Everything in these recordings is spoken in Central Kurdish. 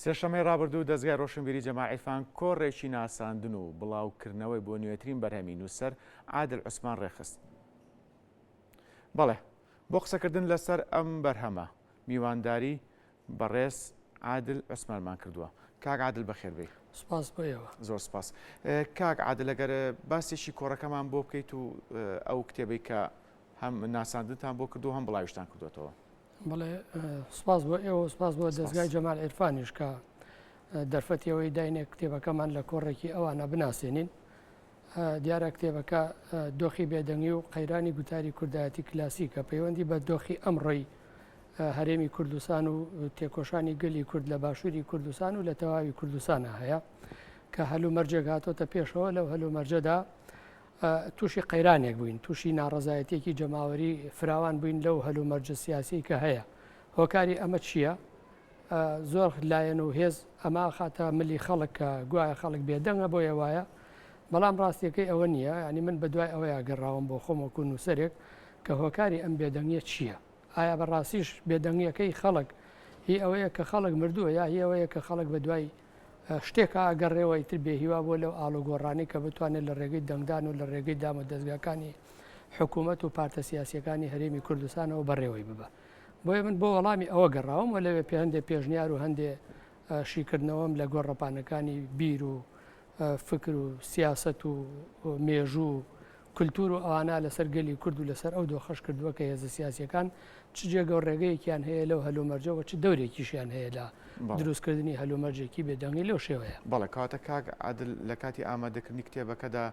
سێشەممەی ڕابردوو دەزگای ڕۆشنبیری جەمال عیرفان کۆڕێکی ناساندن و بڵاوکردنەوەی بۆ نوێترین بەرهەمی نووسەر عادل عوسمان ڕێکخست. بەڵێ بۆ قسەکردن لەسەر ئەم بەرهەمە میوانداری بەڕێز عادل عوسمانمان کردووە. کاک عادل بەخێر بێی. سپاس بۆ ئێوە. زۆر سپاس. کاک عادل ئەگەر باسێکی کۆڕەکەمان بۆ بکەیت و ئەو کتێبەی کە هەم ناساندنتان بۆ کردو هەم بڵاویشتان کردوێتەوە. بەڵێ سپاس بۆ ئێوە سپاس بۆ دەزگای جەمال عیرفانیش کە دەرفەتی ئەوەی داینێ کتێبەکەمان لە کۆڕێکی ئەوانە بناسێنین. دیارە کتێبەکە دۆخی بێدەنگی و قەیرانی گوتاری کوردایەتی کلاسیکە پەیوەندی بە دۆخی ئەمڕۆی هەرێمی کوردستان و تێکۆشانی گەلی کورد لە باشووری کوردستان و لە تەواوی کوردستانە هەیە کە هەلومەرجێک هاتۆتە پێشەوە لەو هەلومەرجەدا تووشی قەیرانێک بووین، تووشی ناڕەزایەتییەکی جەماوەری فراوان بووین لەو هەلومەرجە سیاسیەی کە هەیە. هۆکاری ئەمە چییە؟ زۆر لایەن و هێز ئەمە ئەخاتە ملی خەڵک کە گوایە خەڵک بێدەنگە بۆیە وایە، بەڵام ڕاستیەکەی ئەوە نییە. یانی من بەدوای ئەوەیا گەڕاوم بۆ خۆم وەکوو نووسەرێک کە هۆکاری ئەم بێدەنگیە چییە؟ ئایا بە ڕاستیش بێدەنگیەکەی خەڵک هی ئەوەیە کە خەڵک مردووە یا هی ئەوەیە کە خەڵک بەدوای شتێکا ئەگەڕێوە ئیتر بێهیوا بووە لەو ئاڵوگۆڕانەی کە بتوانێت لە ڕێگەی دەنگدان و لە ڕێگەی دامودەزگاکانی حکوومەت و پارتە سیاسییەکانی هەرێمی کوردستانەوە بەڕێوەی ببا. بۆیە من بۆ وەڵامی ئەوە گەڕاوم و لەوێ پێ هەندێ پێشنیار و هەندێ شیکردنەوەم لە گۆڕەپانەکانی بیر و فکر و سیاسەت و مێژوو و کولتوور و ئەوانە لەسەر گەلی کورد و لەسەر ئەو دۆخەش کردووە کە هێزە سیاسییەکان چ جێگە و ڕێگەیەکیان هەیە لەو هەلومەرجە و چ دەورێکیشیان هەیە لە دروستکردنی هەلومەرجێکی بێدەنگی لەو شێوەیە. بەڵێ کەواتە کاک عادل لە کاتی ئامادەکردنی کتێبەکەدا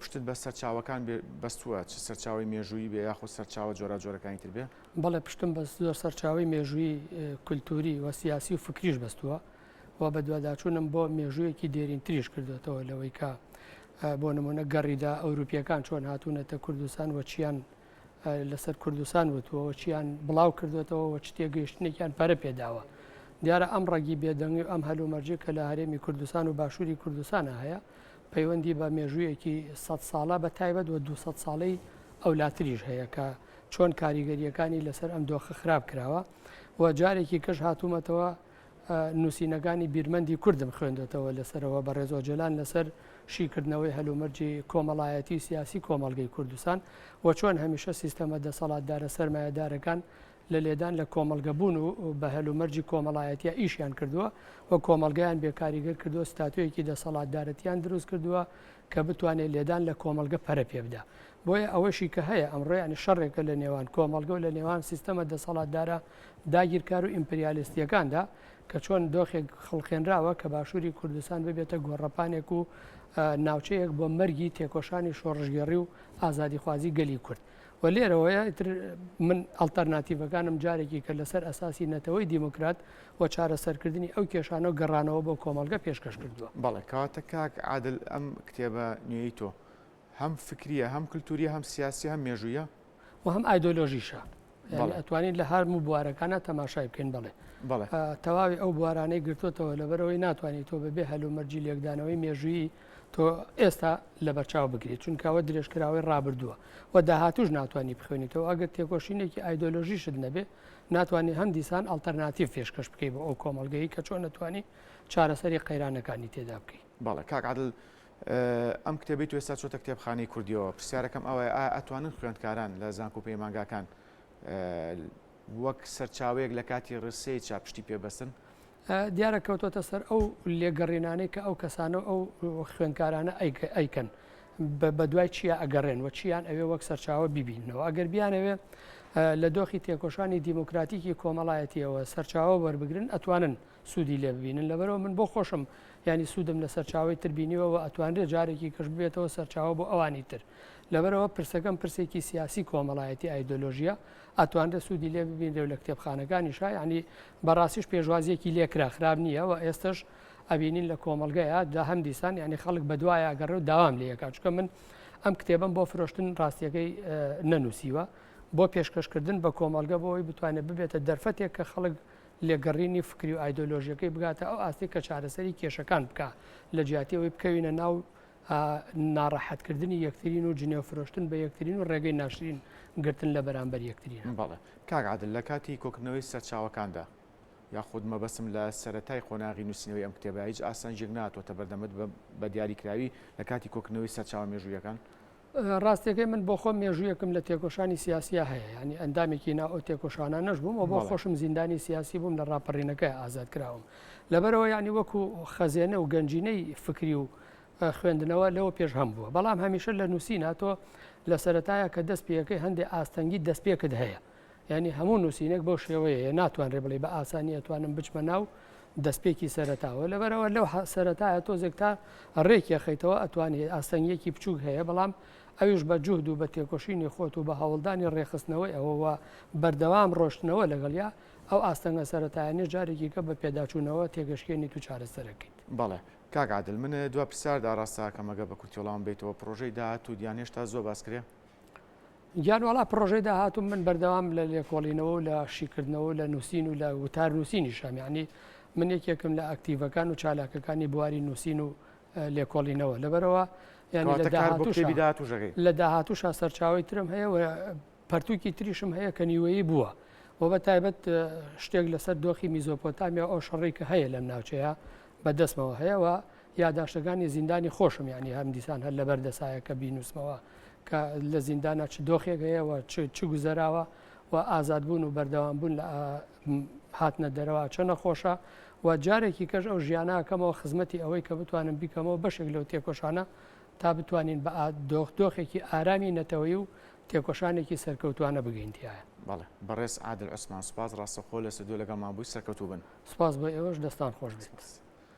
پشتت بە سەرچاوەکان بەستووە چ سەرچاوەی مێژوویی بێ یاخود سەرچاوە جۆراوجۆرەکانی تر بێ؟ بەڵێ پشتم بە زۆر سەرچاوەی مێژوویی، کولتووری و سیاسی و فکریش بەستووە. و بەدواداچوونم بۆ مێژوویەکی دێرینتریش کردوێتەوە لەوەی کە بۆ نمونە گەڕیدا ئەوروپیەکان چۆن هاتوونەتە کوردستان و چیان لەسەر کوردستان وتووە و چیان بڵاو کردوێتەوە و چ تێگەیشتنێکیان پەرە پێداوە. دیارە ئەم ڕەگی بێدەنگی و ئەم هەلومەرجی کە لە هەرێمی کوردستان و باشووری کوردستانە هەیە پەیوەندی بە مێژوویەکی سەد ساڵە بە تایبەت و 200 ساڵەی ئەولاتریش هەیە کە چۆن کاریگەریەکانی لەسەر ئەم دۆخە خراپ کراوە و جارێکی کەش هاتوومەتەوە نووسینەکانی بیرمەندی کوردم خوێندۆتەوە لەسەرەوە بەڕێز ئۆجەلان لەسەر شیکردنەوەی هەلومەرجی کۆمەڵایەتی و سیاسی کۆمەڵگەی کوردستان و چۆن هەمیشە سیستەمە دەسەڵاتدارە سەرمایەدارەکان لە لێدان لە کۆمەڵگە بوون و بە هەلومەرجی کۆمەڵایەتیا ئیشیان کردووە و کۆمەڵگەیان بێکاریگەر کردووە ستاتۆیەکی دەسەڵاتدارەتیان دروست کردووە کە بتوانێت لێدان لە کۆمەڵگە پەرە پێ بدا. بۆیە ئەوەشی کە هەیە ئەمڕۆ یانی شەڕێکە لە نێوان کۆمەڵگە و لە نێوان سیستەمە دەسەڵاتدارە داگیرکار و ئیمپریالیستییەکاندا کە چۆن دۆخێک خڵقێنراوە کە باشووری کوردستان ببێتە گۆڕەپانێک و ناوچەیەک بۆ مەرگی تێکۆشانی شۆڕشگێڕی و ئازادیخوازی گەلی کورد. و لێرەوەیە ئیتر من ئەڵتەرناتیڤەکانم جارێکی کە لەسەر ئەساسی نەتەوەی دیموکرات و چارەسەرکردنی ئەو کێشانە و گەڕانەوە بۆ کۆمەڵگە پێشکەش کردووە. بەڵێ کەواتە کاک عادل ئەم کتێبە نوێی تۆ هەم فکریە هەم کلتوریە هەم سیاسیە هەم مێژوویە؟ و هەم ئایدۆلۆژیشە. یانی ئەتوانین لە هەرموو بوارەکانە تەماشای بکەین بەڵێ. بەڵێ. تەواوی ئەو بوارانەی گرتووەتەوە لەبەرئەوەی ناتوانانی تۆ بەبێ هەلومەرجی لێکدانەوەی مێژوویی تۆ ئێستا لەبەرچاو بگریت چونکە ئەوە درێژکراوەی ڕابردووە و داهاتووش ناتوانانی بخوێنیتەوە ئەگەر تێکۆشینێکی ئایدۆلۆژیشت نەبێ ناتوانانی هەم دیسان ئەڵتەرناتیڤ پێشکەش بکەی بۆ ئەو کۆمەڵگەی کە چۆن نەتوانی چارەسەری قەیرانەکانی تێدا بکەی. بەڵێ کاک عادل ئەم کتێبەی تۆ ئێستا چۆتە کتێبخانەی کوردیەوە پرسیارەکەم ئەوەیە ئایا ئەتوانن خوێندکاران لە زانکۆ و پەیمانگاکان وەک سەرچاوەیەک لە کاتی research ا پشتی پێ بەستن؟ دیارە کەوتۆتە سەر ئەو لێگەڕینانەی کە ئەو کەسانە و ئەو خوێندکارانە ئەیکەن بە دوای چیا ئەگەڕێن و چیان ئەوێ وەک سەرچاوە بیبیننەوە ئەگەر بیانەوێ لە دۆخی تێکۆشانی دیموکراتیکی کۆمەڵایەتیەوە سەرچاوە وەربگرن ئەتوانن سوودی لێ ببینن لەبەرەوە من بۆ خۆشم ینی سوودم لە سەرچاوی تر بینیوە و ئەتوانرێت جارێکی کەش ببێتەوە سەرچاوە بۆ ئەوانی تر لەبەرەوە پرسەکەم پرسێکی سیاسی کۆمەڵایەتی ئایدۆلۆژیە ئەتوانرێت سوودی لێ ببینرێ و لە کتێبخانەکانیشا یانی بەڕاستیش پێشوازیەکی لێکرا خراپ نییە و ئێستش ئەبینین لە کۆمەڵگەیە دا هەم دیسان یانی خەڵک بەدوایە ئەگەڕێ و داوام لێ ئەکا چونکە من ئەم کتێبەم بۆ فرۆشتن ڕاستیەکەی نەنووسیوە بۆ پێشکەشکردن بە کۆمەڵگە بۆ ئەوەی بتوانێت ببێتە دەرفەتێک کە خەڵک لێگەڕینی فکری و ئایدۆلۆژیەکەی بگاتە ئەو ئاستەی کە چارەسەری کێشەکان بکا لە جیاتی ئەوەی بکەوینە ناو ناڕەحەتکردنی یەکترین و جنێو فرۆشتن بە یەکترین و ڕێگەی ناشرین گرتن لە بەرامبەر یەکترین. بەڵێ کاک عادل لە کاتی کۆکردنەوەی سەرچاوەکاندا. یاخود مەبەستم لە سەرەتای قۆناغی نووسینەوەی ئەم کتێبە هیچ ئاستەنگێک نەهاتووەتە بەردەمت بە دیاریکراوی لە کاتی کۆکردنەوەی سەرچاوە مێژوویەکان؟ ڕاستیەکەی من بۆ خۆم مێژوویەکم لە تێکۆشانی سیاسیا هەیە یانی ئەندامێکی ناو ئەو تێکۆشانانەش بووم و بۆ خۆشم زیندانی سیاسی بووم لە ڕاپەڕینەکە ئازاد کراوم لەبەرەوە یانی وەکو خەزێنە و گەنجینەی فکری و خوێندنەوە لەوە پێش هەم بووە بەڵام هەمیشە لە نووسینا تۆ لە سەرەتایە کە دەست پێەکەی هەندێک ئاستەنگی دەستپێکت هەیە یانی هەموو نووسینێک بەو شێوەیەیە ناتوانرێ بڵێی بە ئاسانی ئەتوانم بچمە ناو دەستپێکی سەرەتاوە لەبەرەوە لەو سەرەتایە تۆزێک تا ڕێکی ئەخەیتەوە ئەتوانی ئاستەنگیەکی بچووک هەیە بەڵام ئەویش بە جوهد و بە تێکۆشینی خۆت و بە هەوڵدانی ڕێکخستنەوەی ئەوە و بەردەوام ڕۆشتنەوە لەگەڵیا ئەو ئاستەنگە سەرەتایانەش جارێکی کە بە پێداچوونەوە تێگەشکێنیت و چارەسەرەکەیت. بەڵێ کاک عادل من دوا پرسیارت ئاراستە ئەکەم ئەگەر بە کورتی وەڵامم بەیتەوە پڕۆژەی داهاتووت یان هێشتا زووە باس کرێ؟ گیان وەڵا پڕۆژەی داهاتووم من بەردەوام لە لێکۆڵینەوە و لە شیکردنەوە و لە نووسین و لە وتار نووسینیشم یعنی من یەکێکم لە ئەکتیڤەکان و چالاکەکانی بواری نووسین و لێکۆڵینەوە لەبەرەوە یعنی لە داهاتووشا لە داهاتووشا سەرچاوەی ترم هەیە و پەرتووکی تریشم هەیە کە نیوەیی بووە و بە تایبەت شتێک لەسەر دۆخی میزۆپۆتامیا ئەو شەڕی کە هەیە لەم ناوچەیە بەدەستمەوە هەیە و یاداشتەکانی زیندانی خۆشم یانی هەم دیسان هەر لەبەر دەسایە کە بینوسمەوە کە لە زیندانا چ دۆخێک هەیە و چ چ گوزەراوە و ئازادبوون و بەردەوام بوون لە هاتنە دەرەوە چەنە خۆشە و جارێکی کەش ئەو ژیانە ئەکەمەوە خزمەتی ئەوەی کە بتوانم بیکەمەوە بەشێک لەو تێکۆشانە تا بتوانین بە دۆخ دۆخێکی ئارامی نەتەوەیی و تێکۆشانێکی سەرکەوتوانە بگەین تیایا. بەڵێ بەڕێز عادل عوسمان سوپاس ڕاستەوخۆ لە ستۆدیۆ لەگەڵمان بووی سەرکەوتوو بن. سوپاس بۆ ئێوەش دەستان خۆش بێت. سوپاس.